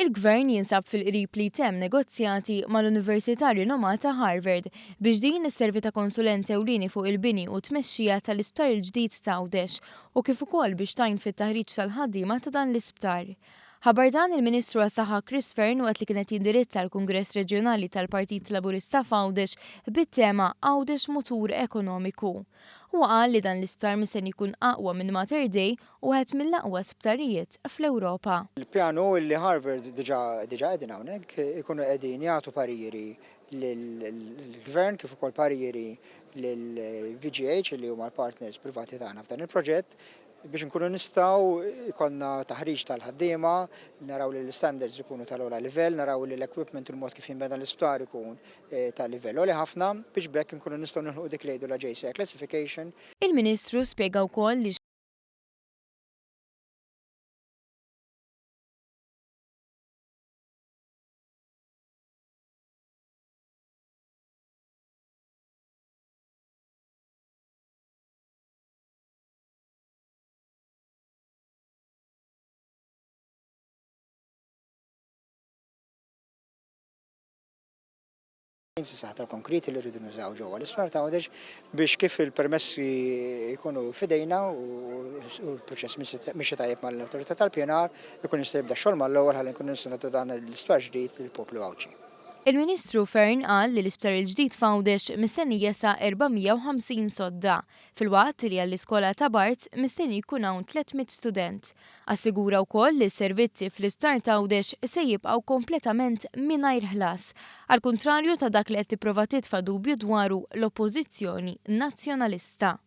Il-Gvern jinsab fil-qrib li jtemm negozjati mal-Università rinomata Harvard biex din isservi ta' konsulent ewlieni fuq il-bini u t-tmexxija tal-isptar il-ġdid t'Għawdex u kif ukoll biex tgħin fit-taħriġ tal-ħaddiema ta' dan l-isptar. Ħabbar dan il-Ministru għas-Saħħa Chris Fearne waqt li kien qed jindirizza l-Kungress Reġjonali tal-Partit Laburista f'Għawdex bit-tema 'Għawdex Mutur Ekonomiku'. Huwa qal li dan l-isptar mistenni jkun aqwa minn Mater Dei u wieħed mill-aqwa sptarijiet fl-Ewropa. Il-pjan hu li Harvard diġà diġà qegħdin hawnhekk, ikunu qegħdin jagħtu pariri lill-Gvern kif ukoll pariri lill-VGH li huma l-partners privati tagħna f'dan il-proġett biex inkunu nistgħu jkollna taħriġ tal-ħaddiema, naraw li l-istandards ikunu tal-ogħla livell, naraw li l-equipment u l-mod kif jinbena l-isptar ikun eh, ta' livell għoli ħafna biex b'hekk inkunu nistgħu nilħqu dik li jgħidu la JCI classification. Il-Ministru spjega wkoll li Is-saħħa tal-konkrit li rridu nużaw ġewwa l-isptar ta' Għawdex biex kif il-permessi jkunu f'idejna u l-proċess mixi tajjeb mal-awtorità tal-pjanar ikun jista' jibda x-xogħol mal-ewwel ħalli nkunu nistgħu nagħtu dan l-isptar ġdid lill-poplu Għawdxi. Il-Ministru Fearne qal li l-isptar il-ġdid f'Għawdex mistenni jesa' 450 sodda, filwaqt li għall-iskola ta' Barts mistenni jkun hawn 300 student. Assigura wkoll li s-servizzi fl-Isptar t'Għawdex se jibqgħu kompletament mingħajr ħlas, għall-kuntrarju ta' dak li qed tipprova titfa' dubju dwaru l-Oppożizzjoni Nazzjonalista.